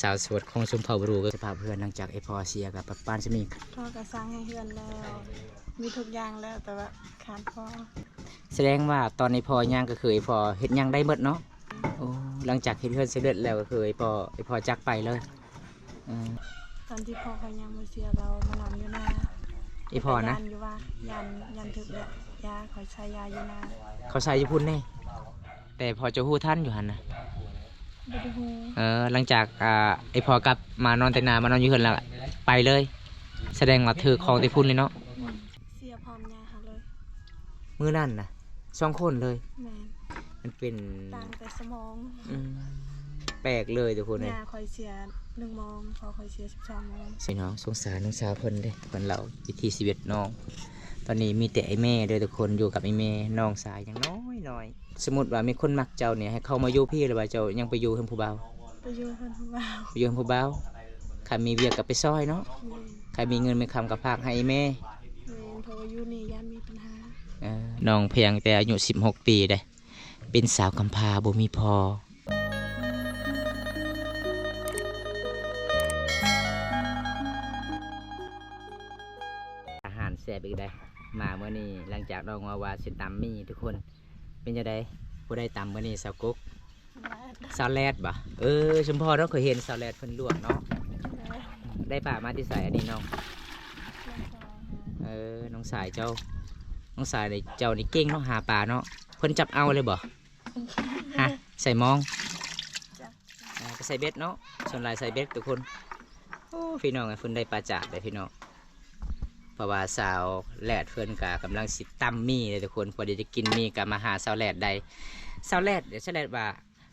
ສາວໂສດຂອງຊົນເຜົ່າບຣູ ສະພາບເຮືອນຫຼັງຈາກໄອ້ພໍ່ເສຍກໍປະປານຊະນີ້. ພໍ່ກໍສ້າງໃຫ້ເຮືອນແລ້ວ ມີທຸກຢ່າງແລ້ວ ແຕ່ວ່າຂາດພໍ່. ສະແດງວ່າຕອນໄອ້ພໍ່ຍັງກໍຄືໄອ້ພໍ່ເຮັດຫຍັງໄດ້ໝົດເນາະ. ໂອ້ ຫຼັງຈາກເຮັດເຮືອນສຳເລັດແລ້ວກໍຄືໄອ້ພໍ່ ໄອ້ພໍ່ຈາກໄປເລີຍ. ອືມ ຕອນທີ່ພໍ່ຂ້ອຍຍັງບໍ່ເສຍ ລາວມານອນຢູ່ນາ. ໄອ້ພໍ່ນະ? ຢ້ານຢູ່ວ່າ ຢ້ານ ຢ້ານຖືກຢາ ຢາ ຂ້ອຍໃສ່ຢາຢູ່ນາ. ເຂົາໃສ່ຢູ່ພຸ້ນເດ້ ແຕ່ພໍ່ເຈົ້າຮູ້ທັນຢູ່ຫັ້ນນະ? ບໍ່ໄດ້ຮູ້. ເອີ ຫຼັງຈາກ ອ່າ ໄອ້ພໍ່ກັບມານອນແຕ່ນາ ມານອນຢູ່ເຮືອນແລ້ວໄປເລີຍ. ສະແດງວ່າຖືກຂອງແຕ່ພຸ້ນເລີຍເນາະ. ອືມ ເສຍພ້ອມຍ່າເຮົາເລີຍ. ມື້ນັ້ນນະ ສອງຄົນເລີຍ? ແມ່ນ. ມັນເປັນ ຕ່າງແຕ່ສະໝອງ. ອືມ ແປກເລີຍທຸກຄົນເອີຍ. ຍ່າຂ້ອຍເສຍໜຶ່ງໂມງ ພໍ່ຂ້ອຍເສຍສິບສອງໂມງ. ພີ່ນ້ອງ ສົງສານນ້ອງສາວເພິ່ນເດ້ ເພິ່ນເລົ່າວິຖີຊີວິດນ້ອງ. ຕອນນີ້ມີແຕ່ອ້າຍແມ່ເດີທຸກຄົນ ຢູ່ກັບອ້າຍແມ່ ນ້ອງຊາຍຍັງນ້ອຍໆ. ສົມມຸດວ່າມີຄົນມັກເຈົ້ານີ້ ໃຫ້ເຂົ້າມາຢູ່ພີ້ ຫຼືວ່າເຈົ້າຍັງໄປຢູ່ເຮືອນຜູ້ບ່າວ? ໄປຢູ່ເຮືອນຜູ້ບ່າວ. ໄປຢູ່ເຮືອນຜູ້ບ່າວ. ຄັນມີວຽກກໍໄປຊ່ອຍເນາະ. ແມ່ນ. ຄັນມີເງິນມີຄຳກໍຝາກໃຫ້ແມ່. ແມ່ນ ເພາະວ່າຢູ່ນີ້ຢ້ານມີບັນຫາ. ເອີ ນ້ອງພຽງແຕ່ອາຍຸສິບຫົກປີເດ້ ເປັນສາວກຳພ້າບໍ່ມີພໍ່. ອາຫານແຊບອີກໄດ໋ ມາມື້ນີ້. ຫຼັງຈາກນ້ອງວ່າວ່າຊິຕຳໝີ່ທຸກຄົນ. ເປັນຈັ່ງໃດ ຜູ້ໃດຕຳມື້ນີ້ ສາວກົກ? ສາວແລດ. ສາວແລດບໍ່? ເອີ ສົມພໍເນາະ ຂ້ອຍເຫັນສາວແລດເພິ່ນລວກເນາະ. ແມ່ນ. ໄດ້ປາມາແຕ່ໃສອັນນີ້ນ້ອງ? ນ້ອງຊາຍຫາ. ເອີ ນ້ອງຊາຍເຈົ້າ ນ້ອງຊາຍນີ້ ເຈົ້ານີ້ເກັ່ງເນາະ ຫາປາເນາະ. ເພິ່ນຈັບເອົາເລີຍບໍ່? ຮະ ໃສ່ມອງ? ຈັບ. ເອີ ໄປໃສ່ເບັດເນາະ ສ່ວນຫຼາຍໃສ່ເບັດທຸກຄົນ. ໂອ້ ພີ່ນ້ອງເອີຍ ເພິ່ນໄດ້ປາຈາກເດ້ພີ່ນ້ອງ. ເພາະວ່າສາວແລດເພິ່ນກະກຳລັງຊິຕຳໝີ່ເດ້ທຸກຄົນ. ພໍດີຈະກິນໝີ່ກະມາຫາສາວແລດໄດ້. ສາວແລດ ສາວແລດວ່າ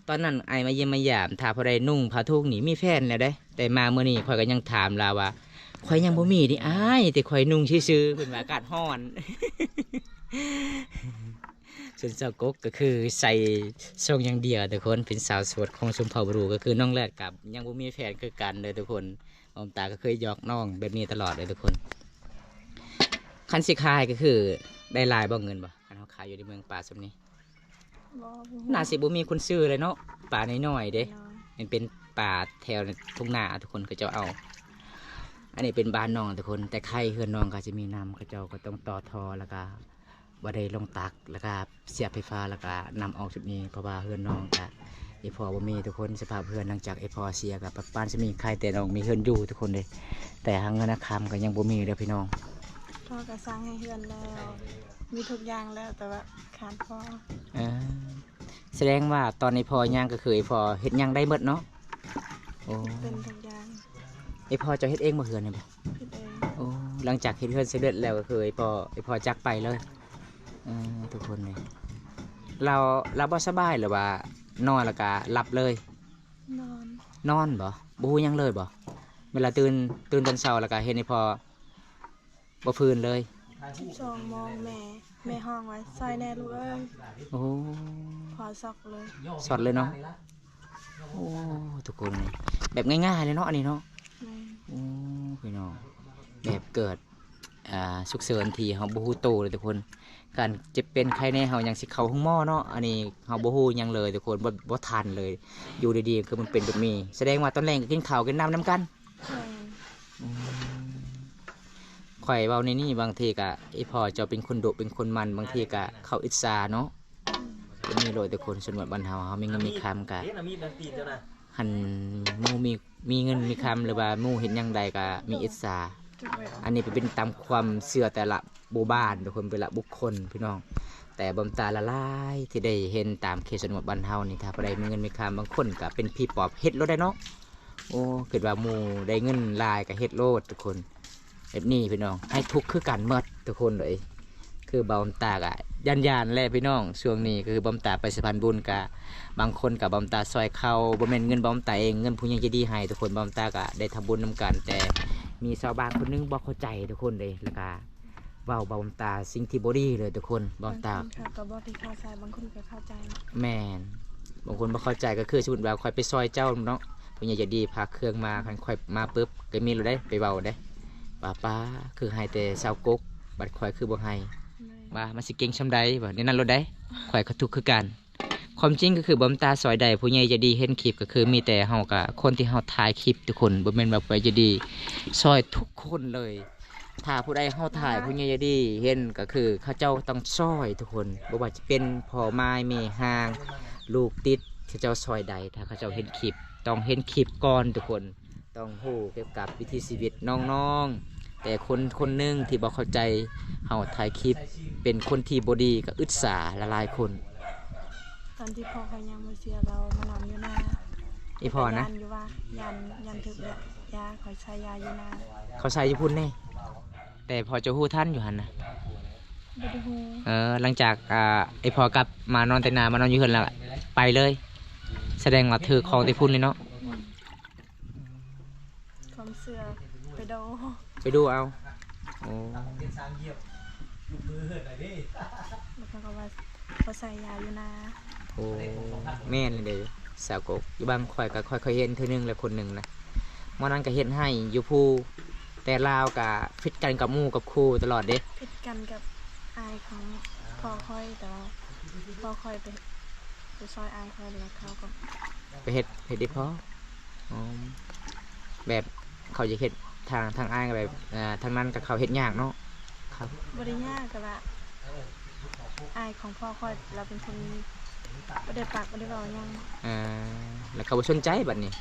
ຕອນນັ້ນອ້າຍມາຢ້ຽມມາຢາມ ຖ້າຜູ້ໃດນຸ່ງຜ້າຖົງນີ້ມີແຟນແລ້ວເດ້. ແຕ່ມາມື້ນີ້ຂ້ອຍກໍຍັງຖາມລາວວ່າ ຂ້ອຍຍັງບໍ່ມີເດ້ອ້າຍ ແຕ່ຂ້ອຍນຸ່ງຊື່ໆ ເພິ່ນວ່າອາກາດຮ້ອນ. ສ່ວນສາວກົກກໍຄືໃສ່ຊ່ອງຢ່າງດຽວທຸກຄົນ ເປັນສາວໂສດຂອງຊົນເຜົ່າບຣູ. ກໍຄືນ້ອງແລດກໍຍັງບໍ່ມີແຟນຄືກັນເດີທຸກຄົນ. ອອມຕາກໍເຄີຍຫຍອກນ້ອງແບບນີ້ຕະຫຼອດເລີຍທຸກຄົນ. ຄັນຊິຂາຍກໍຄືໄດ້ຫຼາຍບໍ່ເງິນບໍ່ ຄັນເຮົາຂາຍຢູ່ໃນເມືອງປ່າສ່ຳນີ້? ບໍ່ ບໍ່ຮູ້. ໜ້າຊິບໍ່ມີຄົນຊື້ເລີຍເນາະ ປານ້ອຍໆເດ້. ນ້ອຍ. ມັນເປັນປາແຖວທົ່ງນາທຸກຄົນ ເຂົາເຈົ້າເອົາ. ອັນນີ້ເປັນບ້ານນ້ອງທຸກຄົນ ແຕ່ໄຄເຮືອນນ້ອງກໍຈະມີນຳ ເຂົາເຈົ້າກໍຕ້ອງຕໍ່ທໍ່ ແລ້ວກໍບໍ່ໄດ້ລົງຕັກ ແລ້ວກໍສຽບໄຟຟ້າ ແລ້ວກໍນຳອອກຈຸດນີ້ ເພາະວ່າເຮືອນນ້ອງກໍ ອີ່ພໍ່ບໍ່ມີທຸກຄົນ. ສະພາບເຮືອນຫຼັງຈາກໄອ້ພໍ່ເສຍກໍປະປານຊະນີ້ ໄຄແຕ່ນ້ອງມີເຮືອນຢູ່ທຸກຄົນເດ້ ແຕ່ຫາເງິນຫາຄຳກໍຍັງບໍ່ມີເດີພີ່ນ້ອງ. ພໍ່ກໍສ້າງໃຫ້ເຮືອນແລ້ວ ມີທຸກຢ່າງແລ້ວ ແຕ່ວ່າຂາດພໍ່. ເອີ ສະແດງວ່າຕອນໄອ້ພໍ່ຍັງກໍຄືໄອ້ພໍ່ເຮັດຫຍັງໄດ້ໝົດເນາະ. ໂອ້ ເປັນທຸກຢ່າງ. ໄອ້ພໍ່ເຈົ້າເຮັດເອງບໍ່ເຮືອນນີ້ບໍ່? ເຮັດເອງ. ໂອ້ ຫຼັງຈາກເຮັດເຮືອນສຳເລັດແລ້ວກໍຄືໄອ້ພໍ່ ໄອ້ພໍ່ຈາກໄປເລີຍ. ເອີ ທຸກຄົນເລີຍ ລາວ ລາວບໍ່ສະບາຍ ຫຼືວ່ານອນແລ້ວກໍຫຼັບເລີຍ? ນອນ. ນອນບໍ່? ບໍ່ຮູ້ຫຍັງເລີຍບໍ່? ເວລາຕື່ນ ຕື່ນຕອນເຊົ້າແລ້ວກໍເຫັນໄອ້ພໍ່ ບໍ່ຟື້ນເລີຍ. ສິບສອງໂມງແມ່ ແມ່ຮ້ອງວ່າ ຊ່ອຍແດ່ລູກເອີຍ. ໂອ້ ພໍ່ຊັອກເລີຍ ຊັອກເລີຍເນາະ. ໂອ້ ທຸກຄົນ ແບບງ່າຍໆເລີຍເນາະ ອັນນີ້ເນາະ. ແມ່ນ. ໂອ້ ພີ່ນ້ອງ ແບບເກີດ ອ່າ ສຸກເສີນທີ່ເຮົາບໍ່ຮູ້ໂຕເລີຍທຸກຄົນ. ການເຈັບເປັນໄຂ້ແນ່ເຮົາຍັງຊິເຂົ້າໂຮງໝໍເນາະ ອັນນີ້ເຮົາບໍ່ຮູ້ຫຍັງເລີຍທຸກຄົນ ບໍ່ ບໍ່ທັນເລີຍ. ຢູ່ດີໆຄືມັນເປັນແບບນີ້ ສະແດງວ່າຕອນແລງກໍກິນເຂົ້າກິນນ້ຳນຳກັນ. ແມ່ນ. ອືມ ຂ້ອຍເວົ້າໃນນີ້ບາງທີກະ ອີ່ພໍ່ເຈົ້າເປັນຄົນດຸເປັນຄົນໝັ່ນ ບາງທີກະເຂົາອິດສາເນາະ. ອືມ ເປັນນີ້ໂລດແຕ່ຄົນຊົນເຜົ່າບ້ານເຮົາ ເຮົາມີເງິນມີຄຳກະ ຫັ້ນ ໝູ່ມີ ມີເງິນມີຄຳ ຫຼືວ່າໝູ່ເຮັດຫຍັງໄດ້ກະມີອິດສາ. ອັນນີ້ເປັນຕາມຄວາມເຊື່ອແຕ່ລະ ໝູ່ບ້ານທຸກຄົນ ແຕ່ລະບຸກຄົນພີ່ນ້ອງ. ແຕ່ບອມຕາຫຼາຍໆທີ່ໄດ້ເຫັນຕາມເຂດຊົນນະບົດບ້ານເຮົານີ້ ຖ້າຜູ້ໃດມີເງິນມີຄຳ ບາງຄົນກໍເປັນຜີປອບເຮັດໂລດໄດ້ເນາະ. ໂອ້ ຄິດວ່າໝູ່ໄດ້ເງິນຫຼາຍກໍເຮັດໂລດທຸກຄົນ. ແບບນີ້ພີ່ນ້ອງ ໃຫ້ທຸກຄືກັນໝົດທຸກຄົນເລີຍ. ຄືບອມຕາກໍຢ້ານໆແຫຼະພີ່ນ້ອງ. ຊ່ວງນີ້ກໍຄືບອມຕາໄປສະພານບຸນ ກໍບາງຄົນກໍບອມຕາຊ່ອຍເຂົ້າ ບໍ່ແມ່ນເງິນບອມຕາເອງ ເງິນຜູ້ໃຫຍ່ໃຈດີໃຫ້ທຸກຄົນ. ບອມຕາກໍໄດ້ທຳບຸນນຳກັນ ແຕ່ມີຊາວບ້ານຄົນໜຶ່ງບໍ່ເຂົ້າໃຈທຸກຄົນເດ້ ແລ້ວກໍ ເວົ້າບໍ່ບອມຕາສິ່ງທີ່ບໍ່ດີເລີຍທຸກຄົນ. ບອມຕາ ບາງຄົນເຂົາກໍບໍ່ໄດ້ເຂົ້າໃຈ ບາງຄົນກໍເຂົ້າໃຈ. ແມ່ນ ບາງຄົນບໍ່ເຂົ້າໃຈ ກໍຄືສົມມຸດວ່າຂ້ອຍໄປຊ່ອຍເຈົ້າເນາະ ຜູ້ໃຫຍ່ໃຈດີພາເຄື່ອງມາ ຄັນຂ້ອຍມາປຶບກໍມີໂລດເດ້ ໄປເວົ້າເດ້ ວ່າປ້າ ຄືໃຫ້ແຕ່ຊາວກົກ ບັດຂ້ອຍຄືບໍ່ໃຫ້. ແມ່ນ ວ່າມັນຊິເກັ່ງຊ່ຳໃດ ວ່າແນວນັ້ນໂລດເດ້. ຂ້ອຍກໍທຸກຄືກັນ. ຂ້ ຄວາມຈິງກໍຄືບໍ່ມີຕາຊ່ອຍໄດ້ ຜູ້ໃຫຍ່ໃຈດີເຫັນຄລິບ ກໍຄືມີແຕ່ເຮົາກັບຄົນທີ່ເຮົາຖ່າຍຄລິບທຸກຄົນ ບໍ່ແມ່ນວ່າຜູ້ໃຫຍ່ໃຈດີຊ່ອຍທຸກຄົນເລີຍ. ຖ້າຜູ້ໃດເຮົາຖ່າຍ ຜູ້ໃຫຍ່ໃຈດີເຫັນ ກໍຄືເຂົາເຈົ້າຕ້ອງຊ່ອຍທຸກຄົນ ບໍ່ວ່າຈະເປັນພໍ່ໝ້າຍແມ່ຮ້າງ ລູກຕິດ ເຂົາເຈົ້າຊ່ອຍໄດ້. ຖ້າເຂົາເຈົ້າເຫັນຄລິບ ຕ້ອງເຫັນຄລິບກ່ອນທຸກຄົນ ຕ້ອງຮູ້ກ່ຽວກັບວິຖີຊີວິດນ້ອງໆ ແຕ່ຄົນຄົນໜຶ່ງທີ່ບໍ່ເຂົ້າໃຈເຮົາຖ່າຍຄລິບ ເປັນຄົນທີ່ບໍ່ດີ ກໍອິດສາຫຼາຍໆຄົນ. ຕອນທີ່ພໍ່ຂ້ອຍຍັງບໍ່ເສຍ ລາວມານອນຢູ່ນາ ອີ່ພໍ່ນະ ຂ້ອຍກໍຢ້ານຢູ່ວ່າ ຢ້ານ ຢ້ານຖືກຢາ ຂ້ອຍໃສ່ຢາຢູ່ນາ ເຂົາໃສ່ຢູ່ພຸ້ນເດ້ ແຕ່ພໍ່ເຈົ້າຮູ້ທັນຢູ່ຫັ້ນນະ ບໍ່ໄດ້ຮູ້. ເອີ ຫຼັງຈາກ ອ່າ ອີ່ພໍ່ກັບມານອນແຕ່ນາ ມານອນຢູ່ເຮືອນແລ້ວໄປເລີຍ ສະແດງວ່າຖືກຂອງແຕ່ພຸ້ນເລີຍເນາະ. ຄວາມເຊື່ອໄປດູ ໄປດູເອົາ. ໂອ້ ແລ້ວເຂົາກໍວ່າເຂົາໃສ່ຢາຢູ່ນາ. ໂອ້ ແມ່ນເດ້ ສາວກົກ ຢູ່ບາງ ຂ້ອຍກໍ ຂ້ອຍເຄີຍເຫັນເທື່ອໜຶ່ງແລ້ວ ຄົນໜຶ່ງນະ ໝໍນັ້ນກໍເຮັດໃຫ້ຢູ່ພູ ແຕ່ລາວກໍຜິດກັນກັບໝູ່ກັບຄູ່ຕະຫຼອດເດ້ ຜິດກັນກັບອ້າຍຂອງພໍ່ຂ້ອຍ ແຕ່ວ່າພໍ່ຂ້ອຍໄປ ໄປຊ່ອຍອ້າຍຂ້ອຍ ແລ້ວເຂົາກໍໄປເຮັດ ເຮັດໃຫ້ພໍ່ ອໍ ແບບເຂົາຢາກເຮັດ ທາງ ທາງອ້າຍກໍແບບ ອ່າ ທາງນັ້ນກໍເຂົາເຮັດຍາກເນາະ ເຂົາ ບໍ່ໄດ້ຍາກ ກໍວ່າອ້າຍຂອງພໍ່ຂ້ອຍລາວເປັນຄົນບໍ່ໄດ້ປາກບໍ່ໄດ້ເວົ້າຫຍັງ ອ່າ ແລ້ວເຂົາບໍ່ສົນໃຈບັດນີ້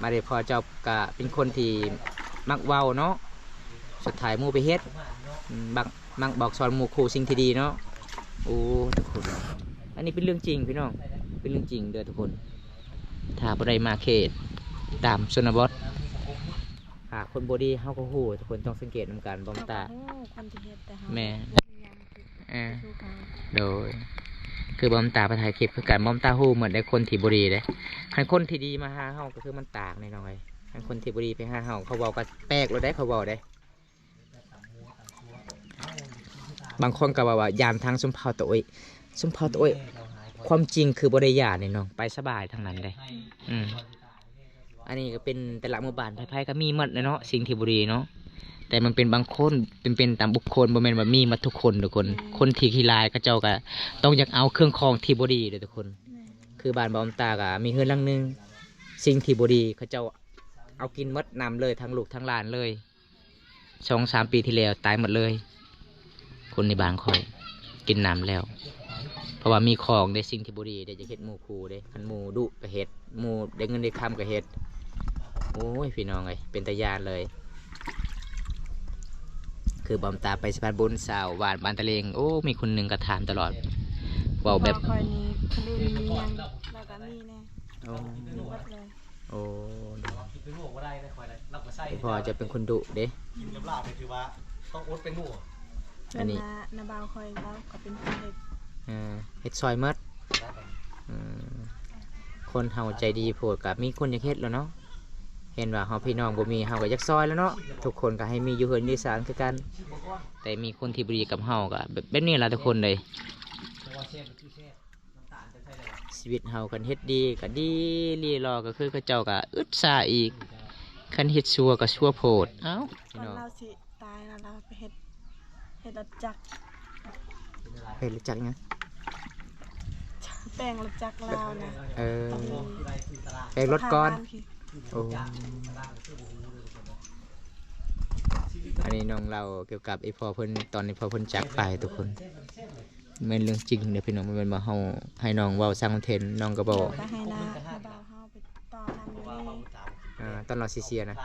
ບາດນີ້ພໍ່ເຈົ້າກໍເປັນຄົນທີ່ມັກເວົ້າເນາະ ສຸດທ້າຍໝູ່ໄປເຮັດ ອືມ ມັກ ມັກບອກສອນໝູ່ຄູ່ສິ່ງທີ່ດີເນາະ. ໂອ້ ທຸກຄົນ ອັນນີ້ເປັນເລື່ອງຈິງພີ່ນ້ອງ ເປັນເລື່ອງຈິງເດີທຸກຄົນ. ຖ້າຜູ້ໃດມາເຂດຕາມຊົນນະບົດ ຖ້າຄົນບໍ່ດີເຮົາກໍຮູ້ ທຸກຄົນຕ້ອງສັງເກດນຳກັນ ບໍ່ມີຕາ ເຮົາກໍຮູ້ຄົນທີ່ເຮັດ ແຕ່ເຮົາ ແມ່ນ ບໍ່ມີຫຍັງ ອ່າ ໂດຍ ຄືບໍ່ມີຕາໄປຖ່າຍຄລິບຄືກັນ ບໍ່ມີຕາຮູ້ໝົດເດ້ ຄົນທີ່ບໍ່ດີເດ້. ຄັນຄົນທີ່ດີມາຫາເຮົາກໍຄືມັນຕ່າງແນ່ນອນເລີຍ ຄັນຄົນທີ່ບໍ່ດີໄປຫາເຮົາ ເຂົາເວົ້າກໍແປກໂລດເດ້ ເຂົາເວົ້າເດ້. ບາງຄົນກໍເວົ້າວ່າຢ້ານທາງຊົນເຜົ່າຕະໂອ້ຍ ຊົນເຜົ່າຕະໂອ້ຍ ຄວາມຈິງຄືບໍ່ໄດ້ຢ້ານເດ້ນ້ອງ ໄປສະບາຍທາງນັ້ນເດ້. ອືມ ອັນນີ້ກໍເປັນແຕ່ລະໝູ່ບ້ານ ໃຜໆກໍມີໝົດແຫຼະເນາະ ສິ່ງທີ່ບໍ່ດີເນາະ ແຕ່ມັນເປັນບາງຄົນ ເປັນ ເປັນຕາມບຸກຄົນ ບໍ່ແມ່ນວ່າມີໝົດທຸກຄົນທຸກຄົນ. ອືມ ຄົນທີ່ຂີ້ລາຍ ເຂົາເຈົ້າກໍຕ້ອງຢາກເອົາເຄື່ອງຂອງທີ່ບໍ່ດີເດ້ທຸກຄົນ. ແມ່ນ ຄືບ້ານບ່າວອຳຕາກໍມີເຮືອນຫຼັງໜຶ່ງ ສິ່ງທີ່ບໍ່ດີເຂົາເຈົ້າເອົາກິນໝົດນຳເລີຍ ທັງລູກທັງຫຼານເລີຍ. ສອງສາມປີທີ່ແລ້ວຕາຍໝົດເລີຍ ຄົນໃນບ້ານຂ້ອຍກິນນ້ຳແລ້ວ ເພາະວ່າມີຂອງເດ້ ສິ່ງທີ່ບໍ່ດີເດ້ ຢາກເຮັດໝູ່ຂູ່ເດ້ ຄັນໝູ່ດຸກໍເຮັດ ໝູ່ໄດ້ເງິນໄດ້ຄຳກໍເຮັດ. ໂອ້ຍ ພີ່ນ້ອງເອີຍ ເປັນຕາຢ້ານເລີຍ. ຄືບ່າວອຳຕາໄປສະພານບຸນຊາວບ້ານ ບ້ານຕະເລງ ໂອ້ ມີຄົນໜຶ່ງກໍຖາມຕະຫຼອດ ເວົ້າແບບ ພໍ່ຂ້ອຍນີ້ຄົນອື່ນມີຫຍັງລາວກໍມີແດ່ ໂອ້ ມີໝົດເລີຍ. ໂອ້ ກິນເປັນໝູ່ບໍ່ໄດ້ເດ້ຂ້ອຍນະ ລາວກໍໃສ່ ພໍ່ເຈົ້າເປັນຄົນດຸເດ້ ກິນກັບລາວນີ້ຖືວ່າຕ້ອງອົດເປັນໝູ່. ອັນນີ້ ເພິ່ນນະ ນ້າບ່າວຂ້ອຍລາວກໍເປັນຄົນເຮັດ ເອີ ເຮັດຊ່ອຍໝົດ. ອືມ ຄົນເຮົາໃຈດີໂພດ ກໍມີຄົນຢາກເຮັດແລ້ວເນາະ ເຫັນວ່າເຮົາພີ່ນ້ອງບໍ່ມີ ເຮົາກໍຢາກຊ່ອຍແລ້ວເນາະ ທຸກຄົນກໍໃຫ້ມີຢູ່ເຮືອນຢູ່ຊານຄືກັນ ແຕ່ມີຄົນທີ່ບໍ່ດີກັບເຮົາ ກໍແບບ ແບບນີ້ລະທຸກຄົນເອີຍ. ຊີວິດເຮົາ ຄັນເຮັດດີກໍດີ ລີລໍກໍຄືເຂົາເຈົ້າກໍອິດສາອີກ ຄັນເຮັດຊົ່ວກໍຊົ່ວໂພດ. ເອົ້າ ກ່ອນລາວຊິຕາຍລະ ລາວໄປເຮັດ ເຮັດລົດຈັກ ເຮັດລົດຈັກຫຍັງ? ແປງລົດຈັກລາວນະ ເອີ ອືມ ແປງລົດກ່ອນ. ໂອ້ ອັນນີ້ນ້ອງເລົ່າກ່ຽວກັບອີ່ພໍ່ເພິ່ນ ຕອນອີ່ພໍ່ເພິ່ນຈາກໄປທຸກຄົນ. ແມ່ນເລື່ອງຈິງເດີພີ່ນ້ອງ ບໍ່ແມ່ນວ່າເຮົາໃຫ້ນ້ອງເວົ້າສ້າງຄອນເທັນ ນ້ອງກໍບໍ່ ກໍໃຫ້ນ້າ ນ້າບ່າວເຮົາໄປຕໍ່ນຳຢູ່ນີ້ ອ່າ ຕອນລາວຊິເສຍນະ.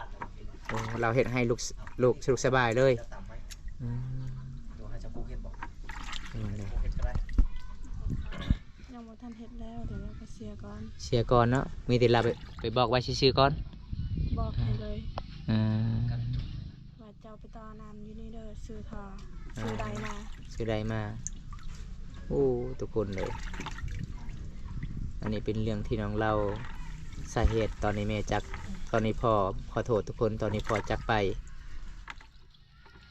ໂອ້ ລາວເຮັດໃຫ້ລູກ ລູກສະດວກສະບາຍເລີຍ. ອືມ ແມ່ນເລີຍ ຍັງບໍ່ທັນເຮັດແລ້ວ ດຽວລາວກໍເສຍກ່ອນ ເສຍກ່ອນເນາະ. ມີແຕ່ລາວໄປ ໄປບອກໄວ້ຊື່ໆກ່ອນ ບອກໃຫ້ເລີຍ ອືມ ວ່າເຈົ້າໄປຕໍ່ນ້ຳຢູ່ນີ້ເດີ ຊື້ທໍ່ ອ່າ ຊື້ໄດມາ ຊື້ໄດມາ. ໂອ້ ທຸກຄົນເລີຍ ອັນນີ້ເປັນເລື່ອງທີ່ນ້ອງເລົ່າ ສາເຫດຕອນນີ້ແມ່ຈັກ ຕອນນີ້ພໍ່ ຂໍໂທດທຸກຄົນ ຕອນນີ້ພໍ່ຈັກໄປ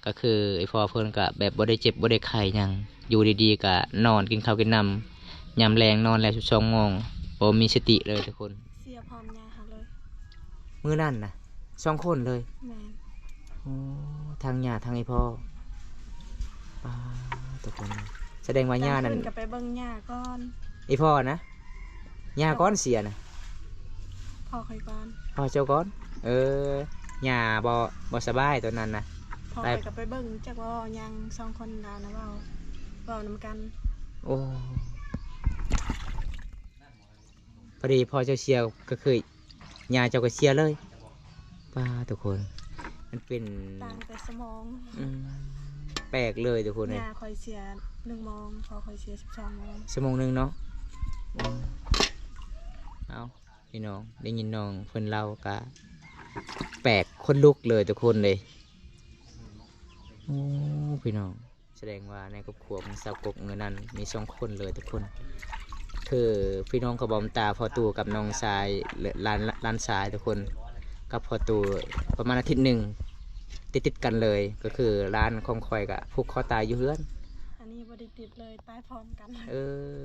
ກໍຄືໄອ້ພໍ່ເພິ່ນກໍແບບບໍ່ໄດ້ເຈັບບໍ່ໄດ້ໄຂ້ຫຍັງ ຢູ່ດີໆກໍນອນກິນເຂົ້າກິນນ້ຳ ຍາມແລງນອນແລ້ວສິບສອງໂມງ ບໍ່ມີສະຕິເລີຍທຸກຄົນ. ເສຍພ້ອມຍ່າເຮົາເລີຍ ມື້ນັ້ນນະ ສອງຄົນເລີຍ. ແມ່ນ ໂອ້ ທັງຍ່າທັງໄອ້ພໍ່ ປາດ ທຸກຄົນ ສະແດງວ່າຍ່ານັ້ນ ກາງຄືນກໍໄປເບິ່ງຍ່າກ່ອນ ອີພໍ່ນະ ຍ່າກ່ອນເສຍນະ. ພໍ່ຂ້ອຍກ່ອນ. ພໍ່ເຈົ້າກ່ອນ. ເອີ ຍ່າບໍ່ ບໍ່ສະບາຍຕອນນັ້ນນະ. ພໍ່ຂ້ອຍກໍໄປເບິ່ງ ຈັກວ່າຫຍັງ ສອງຄົນລາວນະເວົ້າ ເວົ້ານຳກັນ. ໂອ້ ພໍດີພໍ່ເຈົ້າເສຍກໍຄື ຍ່າເຈົ້າກໍເສຍເລີຍ. ປ້າ ທຸກຄົນ ມັນເປັນ ຕ່າງແຕ່ຊົ່ວໂມງ. ອືມ ແປກເລີຍທຸກຄົນເອີຍ. ຍ່າຂ້ອຍເສຍໜຶ່ງໂມງ ພໍ່ຂ້ອຍເສຍສິບສອງໂມງ. ຊົ່ວໂມງໜຶ່ງເນາະ. ອືມ ເອົ້າ ພີ່ນ້ອງ ໄດ້ຍິນນ້ອງເພິ່ນເລົ່າກະແປກ ຂົນລຸກເລີຍທຸກຄົນເລີຍ. ໂອ້ ພີ່ນ້ອງ ສະແດງວ່າໃນຄອບຄົວຂອງຊາວກົກມື້ນັ້ນມີສອງຄົນເລີຍທຸກຄົນ ຄືພີ່ນ້ອງຂອງບ່າວຕາ ພໍ່ຕູ້ກັບນ້ອງຊາຍ ແລະ ຫຼານ ຫຼານຊາຍທຸກຄົນ ກັບພໍ່ຕູ້ ປະມານອາທິດໜຶ່ງຕິດໆກັນເລີຍ. ກໍຄືຫຼານຂອງຂ້ອຍກະຜູກຄໍຕາຍຢູ່ເຮືອນ. ອັນນີ້ບໍ່ໄດ້ຕິດເລີຍ ຕາຍພ້ອມກັນ. ເອີ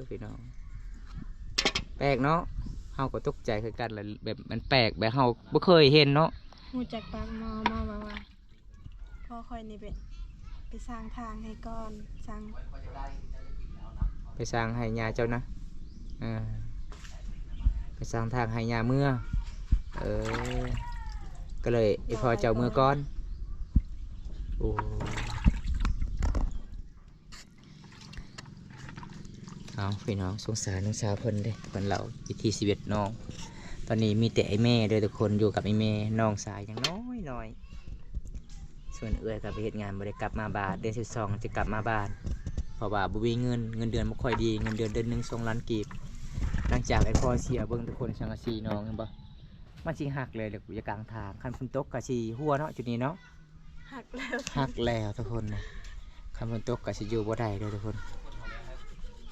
ພີ່ນ້ອງ ແປກເນາະ ເຮົາກໍຕົກໃຈຄືກັນແຫຼະ ແບບມັນແປກ ແບບເຮົາບໍ່ເຄີຍເຫັນເນາະ. ຮູ້ຈັກປາກໝໍ ໝໍວ່າ ພໍ່ຂ້ອຍນີ້ໄປ ໄປສ້າງທາງໃຫ້ກ່ອນ ສ້າງ ໄປສ້າງໃຫ້ຍ່າເຈົ້ານະ. ເອີ ໄປສ້າງທາງໃຫ້ຍ່າເມືອ. ເອີ ກໍເລີຍໃຫ້ພໍ່ເຈົ້າເມືອກ່ອນ. ໂອ້ ເອົາ ພີ່ນ້ອງ ສົງສານນ້ອງສາວເພິ່ນເດ້ ເພິ່ນເລົ່າວິຖີຊີວິດນ້ອງ. ຕອນນີ້ມີແຕ່ອ້າຍແມ່ເດີທຸກຄົນ ຢູ່ກັບອ້າຍແມ່ ນ້ອງຊາຍຍັງນ້ອຍໆ. ສ່ວນເອື້ອຍກໍໄປເຮັດງານ ບໍ່ໄດ້ກັບມາບ້ານ ເດືອນສິບສອງຈະກັບມາບ້ານ ເພາະວ່າບໍ່ມີເງິນ ເງິນເດືອນບໍ່ຄ່ອຍດີ ເງິນເດືອນເດືອນໜຶ່ງສອງລ້ານກີບ. ຫຼັງຈາກໄອ້ພໍ່ເສຍ ເບິ່ງທຸກຄົນ ສັງກະສີນ້ອງເຫັນບໍ່ ມັນຊິຫັກເລີຍ ຢູ່ກາງທາງ ຄັນຝົນຕົກກໍຊິຮົ່ວເນາະ ຈຸດນີ້ເນາະ. ຫັກແລ້ວ ຫັກແລ້ວທຸກຄົນ. ຄັນຝົນຕົກກໍຊິຢູ່ບໍ່ໄດ້ເດີທຸກຄົນ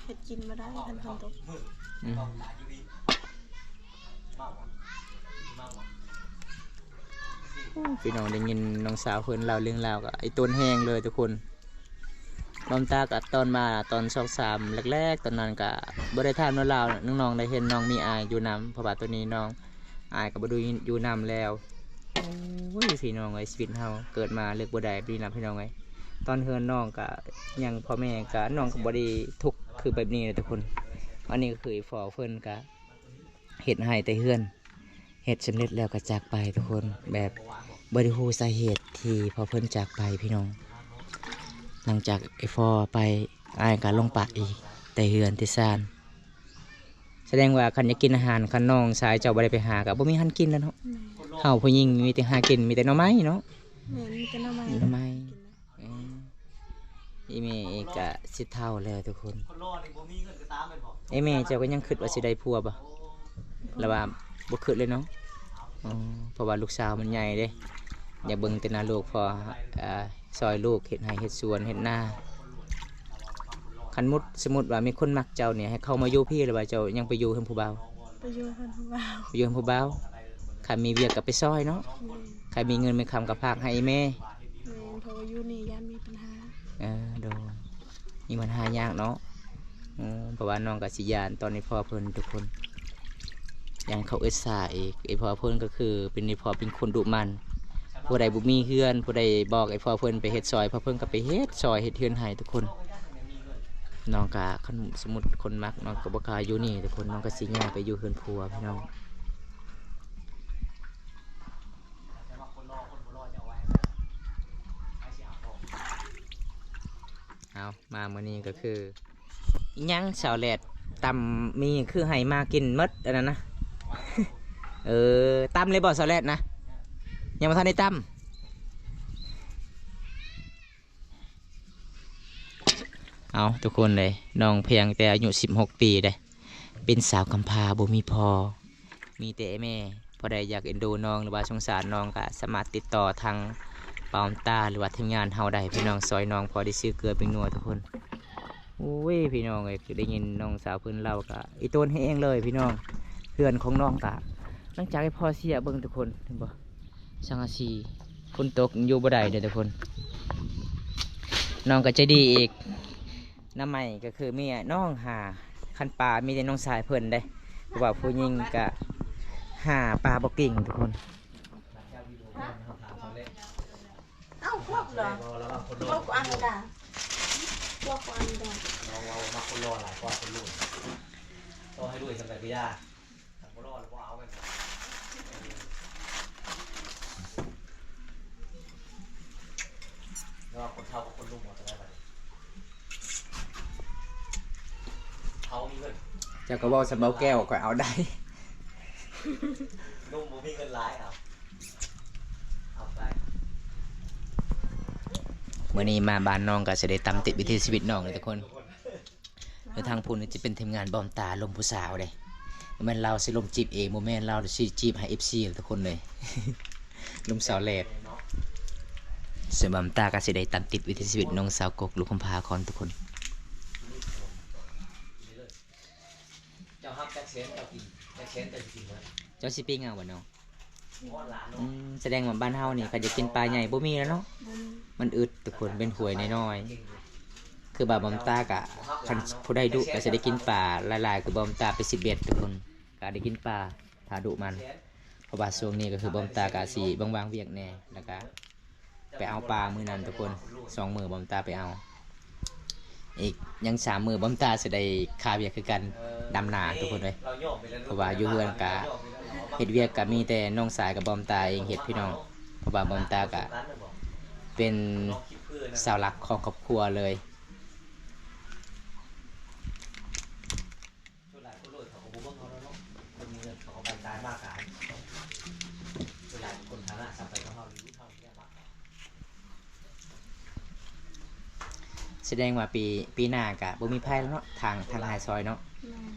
ເຮັດກິນບໍ່ໄດ້ຄັນຝົນຕົກ. ອືມ ໂອ້ ພີ່ນ້ອງໄດ້ຍິນນ້ອງສາວເພິ່ນເລົ່າເລື່ອງລາວກໍໄອ້ຕົນແຮງເລີຍທຸກຄົນ. ບ່າວຕາກໍຕອນມາຕອນສອງສາມແລກໆ ຕອນນັ້ນກໍບໍ່ໄດ້ຖາມເລື່ອງລາວ ນ້ອງໆ ໄດ້ເຫັນນ້ອງມີອ້າຍຢູ່ນຳ ເພາະວ່າຕອນນີ້ນ້ອງ ອ້າຍກໍບໍ່ໄດ້ຢູ່ນຳແລ້ວ. ໂອ້ຍ ພີ່ນ້ອງເອີຍ ຊີວິດເຮົາເກີດມາເລືອກບໍ່ໄດ້ແບບນີ້ລະ ພີ່ນ້ອງເອີຍ. ຕອນເຮືອນນ້ອງກະຍັງ ພໍ່ແມ່ກະ ນ້ອງກໍບໍ່ໄດ້ທຸກຄືແບບນີ້ລະທຸກຄົນ. ອັນນີ້ກໍຄືພໍ່ເພິ່ນກະເຮັດໃຫ້ແຕ່ເຮືອນ ເຮັດສຳເລັດແລ້ວກໍຈາກໄປທຸກຄົນ ແບບບໍ່ໄດ້ຮູ້ສາເຫດທີ່ພໍ່ເພິ່ນຈາກໄປພີ່ນ້ອງ. ຫຼັງຈາກໄອ້ພໍ່ໄປ ອ້າຍກໍລົງປະອີກ ແຕ່ເຮືອນແຕ່ຊານ. ສະແດງວ່າຄັນຢາກກິນອາຫານ ຄັນນ້ອງຊາຍເຈົ້າບໍ່ໄດ້ໄປຫາ ກໍບໍ່ມີອາຫານກິນແລ້ວເນາະ. ແມ່ນ. ເຮົາຜູ້ຍິງມີແຕ່ຫາກິນ ມີແຕ່ໜໍ່ໄມ້ເນາະ. ແມ່ນ ມີແຕ່ໜໍ່ໄມ້ ໜໍ່ໄມ້. ກິນນະ. ເອີ ອີ່ແມ່ເອງກະຊິເຖົ້າແລ້ວທຸກຄົນ. ເອີ ແມ່ເຈົ້າກໍຍັງຄິດວ່າຊິໄດ້ຜົວບໍ່? ຫຼືວ່າບໍ່ຄິດເລີຍເນາະ? ອໍ ເພາະວ່າລູກສາວມັນໃຫຍ່ເດ້ ຢາກເບິ່ງແຕ່ໜ້າລູກ ເພາະ ອາ ຊ່ອຍລູກເຮັດໄຮ່ເຮັດສວນເຮັດນາ. ຄັນໝົດ ສົມມຸດວ່າມີຄົນມັກເຈົ້ານີ້ ໃຫ້ເຂົ້າມາຢູ່ພີ້ ຫຼືວ່າເຈົ້າຍັງໄປຢູ່ເຮືອນຜູ້ບ່າວ? ໄປຢູ່ເຮືອນຜູ້ບ່າວ. ໄປຢູ່ເຮືອນຜູ້ບ່າວ. ຄັນມີວຽກກໍໄປຊ່ອຍເນາະ. ແມ່ນ. ຄັນມີເງິນມີຄຳກໍຝາກໃຫ້ແມ່. ແມ່ນ ເພາະວ່າຢູ່ນີ້ຢ້ານມີບັນຫາ. ເອີ ໂດຍ ມີບັນຫາຍາກເນາະ. ເອີ ເພາະວ່ານ້ອງກໍຊິຢ້ານຕອນນີ້ພໍ່ເພິ່ນທຸກຄົນ ຢ້ານເຂົາເອິດສາອີກ. ໄອ້ພໍ່ເພິ່ນກໍຄືເປັນ ໄອ້ພໍ່ເປັນຄົນດຸໝັ່ນ ຜູ້ໃດບໍ່ມີເຮືອນ ຜູ້ໃດບອກໄອ້ພໍ່ເພິ່ນໄປເຮັດຊ່ອຍ ພໍ່ເພິ່ນກໍໄປເຮັດຊ່ອຍ ເຮັດເຮືອນໃຫ້ທຸກຄົນ. ນ້ອງກໍ ຄັນສົມມຸດຄົນມັກ ນ້ອງກໍບໍ່ກ້າຢູ່ນີ້ທຸກຄົນ ນ້ອງກໍຊິຍ້າຍໄປຢູ່ເຮືອນຜົວພີ່ນ້ອງ. ເອົາ ມາມື້ນີ້ກໍຄື ອີຫຍັງສາວແລດ ຕຳໝີ່ຄືໃຫ້ມາກິນໝົດອັນນັ້ນນະ. ເອີ ຕຳເລີຍບໍ່ສາວແລດນະ? ຍັງບໍ່ທັນໄດ້ຕຳ. ເອົາ ທຸກຄົນເອີຍ ນ້ອງພຽງແຕ່ອາຍຸສິບຫົກປີເດ້ ເປັນສາວກຳພ້າບໍ່ມີພໍ່ ມີແຕ່ແມ່. ຜູ້ໃດຢາກເອັນດູນ້ອງ ຫຼືວ່າສົງສານນ້ອງ ກໍສາມາດຕິດຕໍ່ທາງປາວຕາ ຫຼືວ່າທີມງານເຮົາໄດ້ ພີ່ນ້ອງ. ຊ່ອຍນ້ອງພໍໄດ້ຊື້ເກືອແປ້ງນົວທຸກຄົນ. ໂອ້ຍ ພີ່ນ້ອງເອີຍ ຄືໄດ້ຍິນນ້ອງສາວເພິ່ນເລົ່າ ກໍອີ່ຕົນແຮງເລີຍພີ່ນ້ອງ. ເຮືອນຂອງນ້ອງກໍ ຫຼັງຈາກທີ່ພໍ່ເສຍ ເບິ່ງທຸກຄົນ ເຫັນບໍ່? ສັງກະສີ ຝົນຕົກຢູ່ບໍ່ໄດ້ເດີທຸກຄົນ. ນ້ອງກໍໃຈດີອີກ. ໜໍ່ໄມ້ກໍຄືເມຍນ້ອງຫາ ຄັນປາມີແຕ່ນ້ອງຊາຍເພິ່ນເດ້ ເພາະວ່າຜູ້ຍິງກໍຫາປາບໍ່ເກັ່ງທຸກຄົນ. ເອົ້າ ພວກເຫຼືອ ພວກອັນດາ ພວກອັນດາ ນ້ອງເວົ້າວ່າມັກຄົນຫຼໍ່ຫຼາຍກວ່າຄົນລຸ້ນ. ຕໍ່ໃຫ້ລວຍສ່ຳໃດກໍຢ່າ ຄັນບໍ່ຫຼໍ່ແລ້ວບໍ່ເອົາແມ່ນບໍ່? ເອີ ແລ້ວຄົນເຖົ້າກັບຄົນໜຸ່ມເອົາເທົ່າໃດບັດນີ້? ເຮົາມີເງິນ ເຈົ້າກໍເວົ້າສ່ຳເບົາແກ້ວ ຂ້ອຍເອົາໄດ້ ໜຸ່ມບໍ່ມີເງິນຫຼາຍ ເອົາ ເອົາໄປ. ມື້ນີ້ມາບ້ານນ້ອງກໍຊິໄດ້ຕາມຕິດວິຖີຊີວິດນ້ອງເລີຍທຸກຄົນ. ຢູ່ທາງພຸ້ນຈະເປັນທີມງານບອມຕາລົມຜູ້ສາວເດ້ ບໍ່ແມ່ນລາວຊິລົມຈີບເອງ ບໍ່ແມ່ນ ລາວຊິຈີບໃຫ້ເອັຟຊີທຸກຄົນເລີຍ ລົມສາວແລດ. ສ່ວນບອມຕາກໍຊິໄດ້ຕາມຕິດວິຖີຊີວິດນ້ອງສາວກົກ ລູກຄຳພາກ່ອນທຸກຄົນ. ເຈົ້າຮັບຈັກແສນ ເຈົ້າກິນຈັກແສນ ເຈົ້າຊິກິນເໝິດ ເຈົ້າຊິປີ້ງເອົາບໍ່ນ້ອງ? ອືມ ສະແດງວ່າບ້ານເຮົານີ້ ຄັນຢາກກິນປາໃຫຍ່ບໍ່ມີແລ້ວເນາະ ບໍ່ມີ ມັນອຶດທຸກຄົນ ເປັນຫ້ວຍນ້ອຍໆ. ຄືວ່າບອມຕາກະ ຄັນຜູ້ໃດດຸກະຊິໄດ້ກິນປາຫຼາຍໆ ຄືບອມຕາໄປຊິບເບັດທຸກຄົນ ກະໄດ້ກິນປາຖ້າດຸມັນ. ເພາະວ່າຊ່ວງນີ້ກໍຄືບອມຕາກະຊິວ່າງໆວຽກແດ່ ແລ້ວກະ ໄປເອົາປາມື້ນັ້ນທຸກຄົນ ສອງມື້ບອມຕາໄປເອົາ ອີກຍັງສາມມື້ບອມຕາຊິໄດ້ຄາວຽກຄືກັນ ດຳນາທຸກຄົນເອີຍ. ເພາະວ່າຢູ່ເຮືອນກະເຮັດວຽກກະມີແຕ່ນ້ອງຊາຍກັບບອມຕາເອງເຮັດພີ່ນ້ອງ ເພາະວ່າບອມຕາກະເປັນເສົາຫຼັກຂອງຄອບຄົວເລີຍ. ສ່ວນຫຼາຍຄົນລວຍເຂົາກໍບໍ່ເບິ່ງເຮົາແລ້ວເນາະ ຄົນມີເງິນເຂົາກໍໄປຕາຍມາກາຍ ສ່ວນຫຼາຍຄົນຖານະສ່ຳໄປກວ່າເຮົາ ຫຼືເຮົານີ້ແຫຼະມາກກາຍ. ສະແດງວ່າປີ ປີໜ້າກະບໍ່ມີໃຜແລ້ວເນາະ ທາງ ທາງອ້າຍຊອຍເນາະ. ແມ່ນ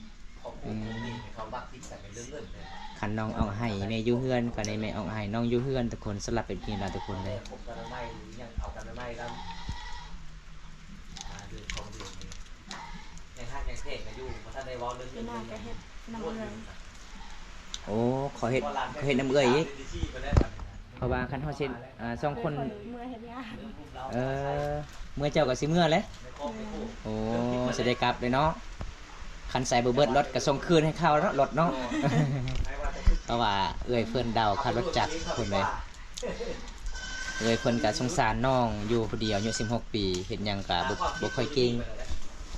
ອືມ ຄັນນ້ອງອອກໄຮ່ແມ່ຢູ່ເຮືອນ ກໍໃຫ້ແມ່ອອກໄຮ່ນ້ອງຢູ່ເຮືອນທຸກຄົນ ສຳລັບເປັນພີລາທຸກຄົນເລີຍ. ໂອ້ ຂໍເຮັດ ຂໍເຮັດນຳເອື້ອຍອີກ ເພາະວ່າຄັນເຮົາເຮັດ ອ່າ ສອງຄົນ ເອີ ເມື່ອເຈົ້າກໍຊິເມື່ອແຫຼະ. ໂອ້ ຊິໄດ້ກັບເລີຍເນາະ ຄັນໃສ່ບໍ່ເບິດລົດກໍສົ່ງຄືນໃຫ້ເຂົາເນາະ ລົດເນາະ ເພາະວ່າເອື້ອຍເພິ່ນດາວຄ່າລົດຈັກພຸ້ນເດ້. ເອື້ອຍເພິ່ນກໍສົງສານນ້ອງຢູ່ຜູ້ດຽວ ອາຍຸສິບຫົກປີ ເຮັດຫຍັງກໍບໍ່ ບໍ່ຄ່ອຍເກັ່ງ.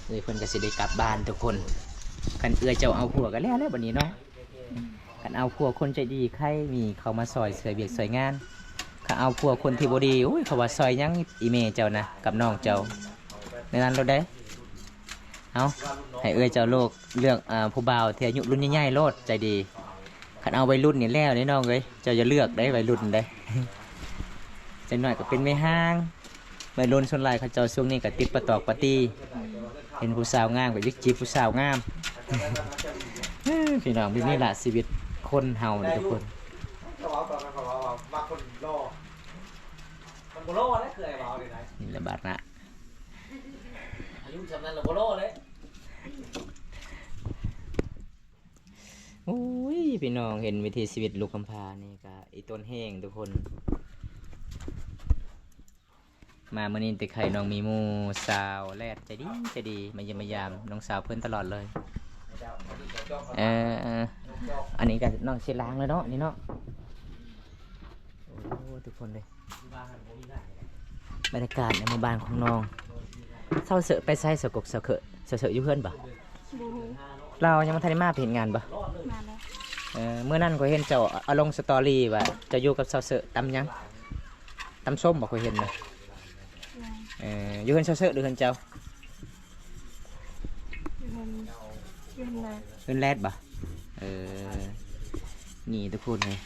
ເອື້ອຍເພິ່ນກໍຊິໄດ້ກັບບ້ານທຸກຄົນ. ຄັນເອື້ອຍເຈົ້າເອົາຜົວກໍແລ້ວແຫຼະບັດນີ້ເນາະ. ຄັນເອົາຜົວຄົນໃຈດີ ໃຄ່ມີເຂົ້າມາຊ່ອຍເຫຼືອວຽກຊ່ອຍງານ. ຄັນເອົາຜົວຄົນທີ່ບໍ່ດີ ໂອ້ຍ ເຂົາວ່າຊ່ອຍຫຍັງອີ່ແມ່ເຈົ້ານະ ກັບນ້ອງເຈົ້າ ແນວນັ້ນໂລດເດ້. ເອົາ ໃຫ້ເອື້ອຍເຈົ້າໂລກເລືອກ ອ່າ ຜູ້ບ່າວທີ່ອາຍຸລຸ້ນໃຫຍ່ໆໂລດ ໃຈດີ. ຄັນເອົາໄວລຸ້ນນີ້ແລ້ວເດ້ນ້ອງເອີຍ ເຈົ້າຢ່າເລືອກເດ້ ໄວລຸ້ນເດ້. ຈັກໜ້ອຍກໍເປັນແມ່ຮ້າງ. ໄວລຸ້ນສ່ວນຫຼາຍເຂົາເຈົ້າຊ່ວງນີ້ກໍຕິດປະຕອກປາຕີ ເຫັນຜູ້ສາວງາມກໍຢາກຈີບຜູ້ສາວງາມ. ເອີ ພີ່ນ້ອງ ແບບນີ້ລະຊີວິດຄົນເຮົານີ້ທຸກຄົນ. ເຈົ້າເວົ້າຕອນນັ້ນ ເຂົາເວົ້າວ່າມັກຄົນຫຼໍ່ ມັນບໍ່ຫຼໍ່ເດ້ ຄືອ້າຍເວົ້ານີ້ນະ. ນີ້ລະບາດນະ ອາຍຸສ່ຳນັ້ນລະບໍ່ຫຼໍ່ເດ້. ໂອ້ຍ ພີ່ນ້ອງ ເຫັນວິຖີຊີວິດລູກກຳພ້ານີ້ກະອີຕົນແຮງທຸກຄົນ. ມາມື້ນີ້ແຕ່ໄຄນ້ອງມີໝູ່ສາວແລດໃຈດີ ໃຈດີ ມາຢ້ຽມມາຢາມນ້ອງສາວເພິ່ນຕະຫຼອດເລີຍ. ເອີ ອັນນີ້ກະນ້ອງຊິລ້າງແລ້ວເນາະ ນີ້ເນາະ. ໂອ້ ທຸກຄົນເລີຍ ບັນຍາກາດໃນໝູ່ບ້ານຂອງນ້ອງ. ສາວເສີໄປໃສ? ສາວກົກ ສາວເສີ ສາວເສີຢູ່ເຮືອນບໍ່? ບໍ່ຮູ້ ລາວຍັງບໍ່ທັນໄດ້ມາໄປເຮັດງານບໍ່? ມາແລ້ວ. ເອີ ມື້ນັ້ນຂ້ອຍເຫັນເຈົ້າເອົາລົງສະຕໍຣີວ່າເຈົ້າຢູ່ກັບສາວເສີ ຕຳຫຍັງ? ຕຳສົ້ມບໍ່? ຂ້ອຍເຫັນນະ. ແມ່ນ. ເອີ ຢູ່ເຮືອນສາວເສີ ຫຼືເຮືອນເຈົ້າ? ຢູ່ເຮືອນ ຢູ່ເຮືອນແລດ. ເຮືອນແລດບໍ່? ເອີ ນີ້ທຸກຄົນເອີຍ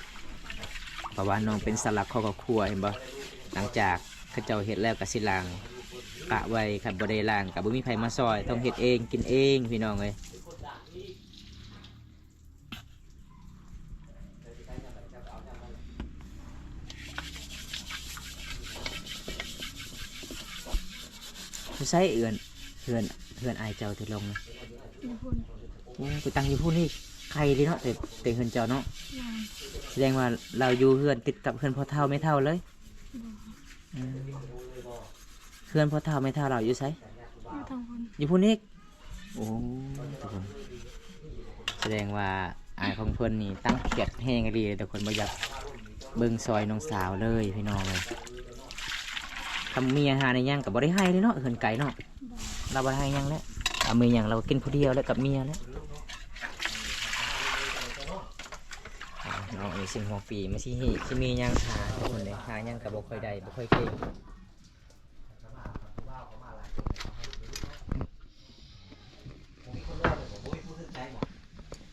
ເພາະວ່ານ້ອງເປັນເສົາຫຼັກຂອງຄອບຄົວ ເຫັນບໍ່? ຫຼັງຈາກເຂົາເຈົ້າເຮັດແລ້ວກໍຊິລ້າງ ປະໄວ້ ຄັນບໍ່ໄດ້ລ້າງກໍບໍ່ມີໃຜມາຊ່ອຍ ຕ້ອງເຮັດເອງ ກິນເອງ ພີ່ນ້ອງເອີຍ. ຢູ່ໃສເຮືອນ ເຮືອນ ເຮືອນອ້າຍເຈົ້າທີ່ລົງນະ? ຢູ່ພຸ້ນ. ໂອ້ ໄປຕັ້ງຢູ່ພຸ້ນອີກ ໄກເລີຍເນາະ ແຕ່ ແຕ່ເຮືອນເຈົ້າເນາະ. ແມ່ນ. ສະແດງວ່າລາວຢູ່ເຮືອນຕິດກັບເຮືອນພໍ່ເຖົ້າແມ່ເຖົ້າເລີຍ? ບໍ່. ອືມ ເຮືອນພໍ່ເຖົ້າແມ່ເຖົ້າລາວຢູ່ໃສ? ຢູ່ທາງພຸ້ນ. ຢູ່ພຸ້ນອີກ? ໂອ້ ທຸກຄົນ ສະແດງວ່າອ້າຍຂອງເພິ່ນນີ້ຕັ້ງຄຽດແຮງອີ່ຫຼີເດ້ທຸກຄົນ ບໍ່ຢາກເບິ່ງຊ່ອຍນ້ອງສາວເລີຍ ພີ່ນ້ອງເອີຍ. ຄັນເມຍຫາໄດ້ຫຍັງກໍບໍ່ໄດ້ໃຫ້ເດ້ເນາະ ເຮືອນໄກເນາະ. ບໍ່. ລາວບໍ່ໄດ້ໃຫ້ຫຍັງແຫຼະ ເອົາເມຍຫຍັງລາວກໍກິນຜູ້ດຽວແຫຼະ ກັບເມຍແຫຼະ. ເນາະ ນີ້ຊິງຫົວປີ ມັນຊິມີ ຊິມີຫຍັງຫາທຸກຄົນເດ້ ຫາຫຍັງກໍບໍ່ຄ່ອຍໄດ້ ບໍ່ຄ່ອຍເກັ່ງ.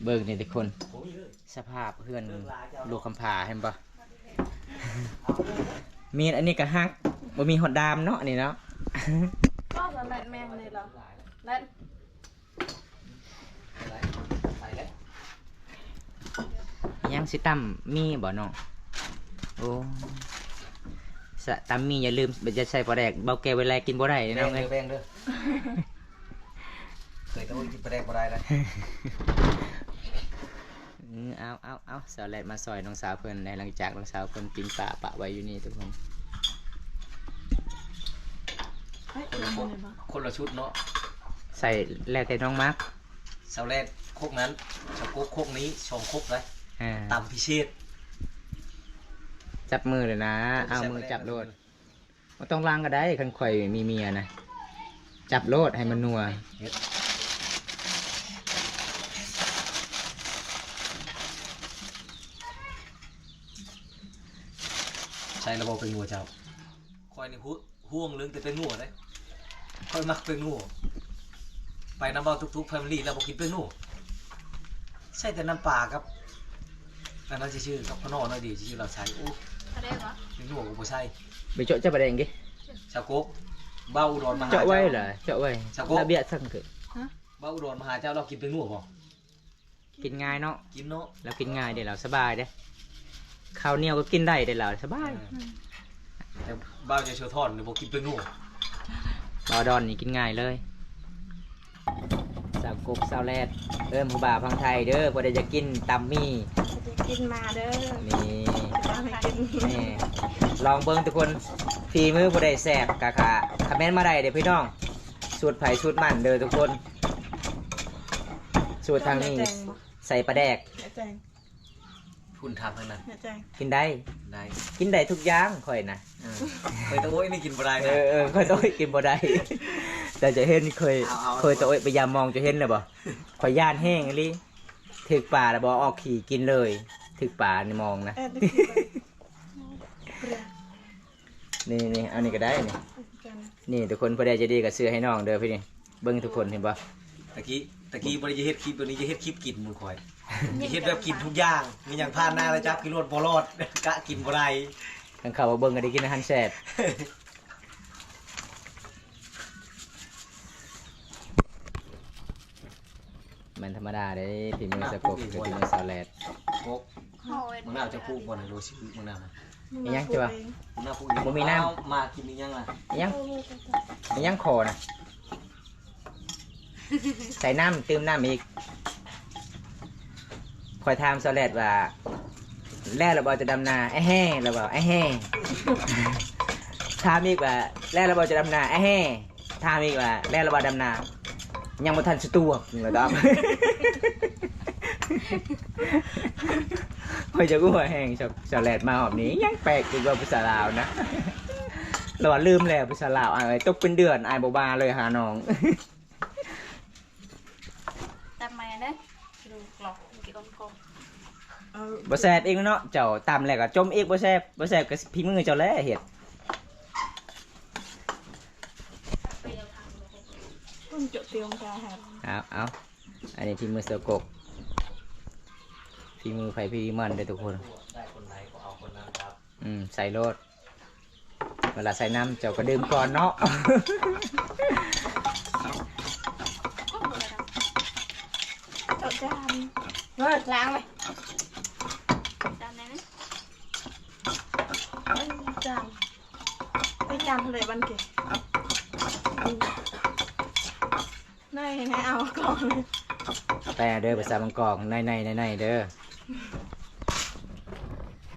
ເບິ່ງນີ້ທຸກຄົນ ສະພາບເຮືອນລູກຄຳຜາ ເຫັນບໍ່? ມີດອັນນີ້ກໍຫັກ ບໍ່ມີຮອດດ້າມເນາະ ອັນນີ້ເນາະ. ກໍສະແລັດແມ່ນເລີຍລະ ແລັດ ຍັງຊິຕຳໝີ່ບໍ່ນ້ອງ? ໂອ້ ສະ ຕຳໝີ່ຢ່າລືມ ຢ່າໃສ່ປາແດກ ເບົາແກ້ວເວລາກິນບໍ່ໄດ້ເດ້ນ້ອງເອີຍ. ແບ່ງເດີ ແບ່ງເດີ ເຄີຍແຕ່ວ່າກິນປາແດກບໍ່ໄດ້ນະ. ອືມ ເອົາ ເອົາ ເອົາ ສາວແລັດມາຊ່ອຍນ້ອງສາວເພິ່ນແດ່ ຫຼັງຈາກນ້ອງສາວເພິ່ນປີ້ງປາປະໄວ້ຢູ່ນີ້ທຸກຄົນ. ເອີ ຄົນລະຊຸດເນາະ ໃສ່ແລ້ວແຕ່ນ້ອງມັກ. ສາວແລັດຄົກນັ້ນ ສາວກົກຄົກນີ້ ສອງຄົກເລີຍ ອ່າ ຕຳພິເສດ. ຈັບມືເລີຍນະ ເອົາມືຈັບໂລດ. ບໍ່ຕ້ອງລ້າງກໍໄດ້ ຄັນຂ້ອຍມີເມຍນະ ຈັບໂລດໃຫ້ມັນນົວ. ເຮັດ ໃສ່ລະບໍ່ແປ້ງນົວເຈົ້າ? ຂ້ອຍນີ້ຮູ້ ຫ່ວງເລື່ອງແຕ່ແປ້ງນົວເດ້ ຂ້ອຍມັກແປ້ງນົວ. ໄປນຳເວົ້າທຸກໆ Family ແລ້ວບໍ່ກິນແປ້ງນົວ ໃສ່ແຕ່ນ້ຳປາກັບອັນນັ້ນຊື່ໆ ກັບຂະໜໍ້ໜ້ອຍດຽວຊື່ໆ ລາວໃສ່. ໂອ້ ປາແດກຫວາ? ແປ້ງນົວກໍບໍ່ໃສ່. ໄປເຈາະ ເຈາະປາແດກເດ້ ສາວກົກ. ເບົາອຸດອນມາຫາເຈົ້າ ເຈົ້າໄວ້ລະ ເຈາະໄວ້ ສາວກົກ ລະບຽດສັງເກີດ. ຮະ? ເບົາອຸດອນມາຫາເຈົ້າ ລາວກິນແປ້ງນົວບໍ່? ກິນງ່າຍເນາະ ກິນເນາະ ລາວກິນງ່າຍເດ້ ລາວສະບາຍເດ້. ເຂົ້າໜຽວກໍກິນໄດ້ເດ້ລາວ ສະບາຍ. ເອີ ແຕ່ບ່າວຢາໂສທອນນີ້ບໍ່ກິນແປ້ງນົວ. ບ່າວດອນນີ້ກິນງ່າຍເລີຍ. ສາວກົກ ສາວແລັດ ເອີ້ນຜູ້ບ່າວຝັ່ງໄທເດີ ຜູ້ໃດຢາກກິນຕຳໝີ່ ຢາກກິນມາເດີ. ນີ້ ຊິເອົາໃຫ້ກິນ ນີ້ ລອງເບິ່ງທຸກຄົນ ຝີມືຜູ້ໃດແຊບກະຄະ ຄອມເມັນມາໄດ້ເດີພີ່ນ້ອງ. ສູດໃຜສູດມັນເດີທຸກຄົນ. ສູດທາງນີ້ ແມ່ແຈ້ງບໍ່? ໃສ່ປາແດກ ແມ່ແຈ້ງ ພຸ້ນ ຖາມທາງນັ້ນ ແມ່ແຈ້ງ ກິນໄດ້ ໄດ້ ກິນໄດ້ທຸກຢ່າງຂ້ອຍນະ. ເອີ ຂ້ອຍຕະໂອ້ຍນີ້ກິນບໍ່ໄດ້ນະ. ເອີ ເອີ ຂ້ອຍຕະໂອ້ຍກິນບໍ່ໄດ້ ແຕ່ຈະເຫັນ ຂ້ອຍ ເອົາ ເອົາ ຂ້ອຍຕະໂອ້ຍໄປຢາມມອງ ເຈົ້າເຫັນແລ້ວບໍ່? ຂ້ອຍຢ້ານແຮງອີ່ຫຼີ ຖືກປາແລ້ວບໍ່ ອອກຂີ້ກິນເລີຍ ຖືກປາໃນມອງນະ. ເອີ ນີ້ໆ ອັນນີ້ກໍໄດ້ນີ້ ນີ້ທຸກຄົນ ຜູ້ໃດໃຈດີກໍຊື້ໃຫ້ນ້ອງເດີພີ່ນີ້. ເບິ່ງທຸກຄົນເຫັນບໍ່? ຕະກີ້ ຕະກີ້ບໍ່ໄດ້ຈະເຮັດຄລິບແບບນີ້ ຈະເຮັດຄລິບກິນໝູ່ຂ້ອຍ ຈະເຮັດແບບກິນທຸກຢ່າງ ມີຫຍັງຜ່ານໜ້າແລ້ວຈັບຂຶ້ນລົດບໍ່ລອດ ກະກິນບໍ່ໄດ້. ຄັນເຂົ້າມາເບິ່ງກໍໄດ້ກິນອາຫານແຊບ. ແມ່ນທຳມະດາເດ້ ຝີມືສາກົກກັບຝີມືສາວແລັດ. ບັກນາວຈະປູກບໍ່ນະ ຫຼືວ່າຊິປູກບັກນາວ? ອີຫຍັງຕິວະ? ບັກນາວປູກ ບໍ່ມີນ້ຳ ມາກິນອີຫຍັງລະ? ອີຫຍັງ? ອີຫຍັງຂໍນະ? ໃສ່ນ້ຳ ຕື່ມນ້ຳອີກ. ຂ້ອຍຖາມສາວແລັດວ່າ ແລ້ວລະບໍ່ຈະດຳນາ? ແອະແຮ່ ລະເວົ້າ ແອະແຮ່. ຖາມອີກວ່າ ແລ້ວລະບໍ່ຈະດຳນາ? ແອະແຮ່. ຖາມອີກວ່າ ແລ້ວລະບໍ່ດຳນາ? ຍັງບໍ່ທັນສະດວກ ລະຕອບ. ຂ້ອຍຈະຫົວແຮງ ສາວ ສາວແລັດມາຮອບນີ້ ຍັງແປກອີກວ່າພາສາລາວນະ. ລະວ່າລືມແລ້ວພາສາລາວ ອ້າຍເອີຍ ຕົກເປັນເດືອນ ອ້າຍບໍ່ມາເລີຍຫານ້ອງ. ຕຳໃໝ່ເດີ ກອງ ບໍ່ແຊບອີກເນາະ ເຈົ້າຕຳແລ້ວກໍຈົ່ມອີກ ບໍ່ແຊບ ບໍ່ແຊບກໍຝີມືເຈົ້າແຫຼະເຮັດ. ເອົາ ເອົາ ອັນນີ້ຝີມືສາກົກ ຝີມືໃຜຝີມືມັນເດີທຸກຄົນ. ອືມ ໃສ່ໂລດ ເວລາໃສ່ນ້ຳເຈົ້າກໍດື່ມກ່ອນເນາະ. ເອົາຈານ ເອີ ລ້າງໄວ້ ຈານໄດ້ນະ ເອົາຈານ ເອົາຈານເທົ່າໃດບັດນີ້? ໃນ ໃນ ເອົາກ່ອນ ແປເດີ ພາສາບາງກອກ ໃນ ໃນ ໃນ ໃນເດີ.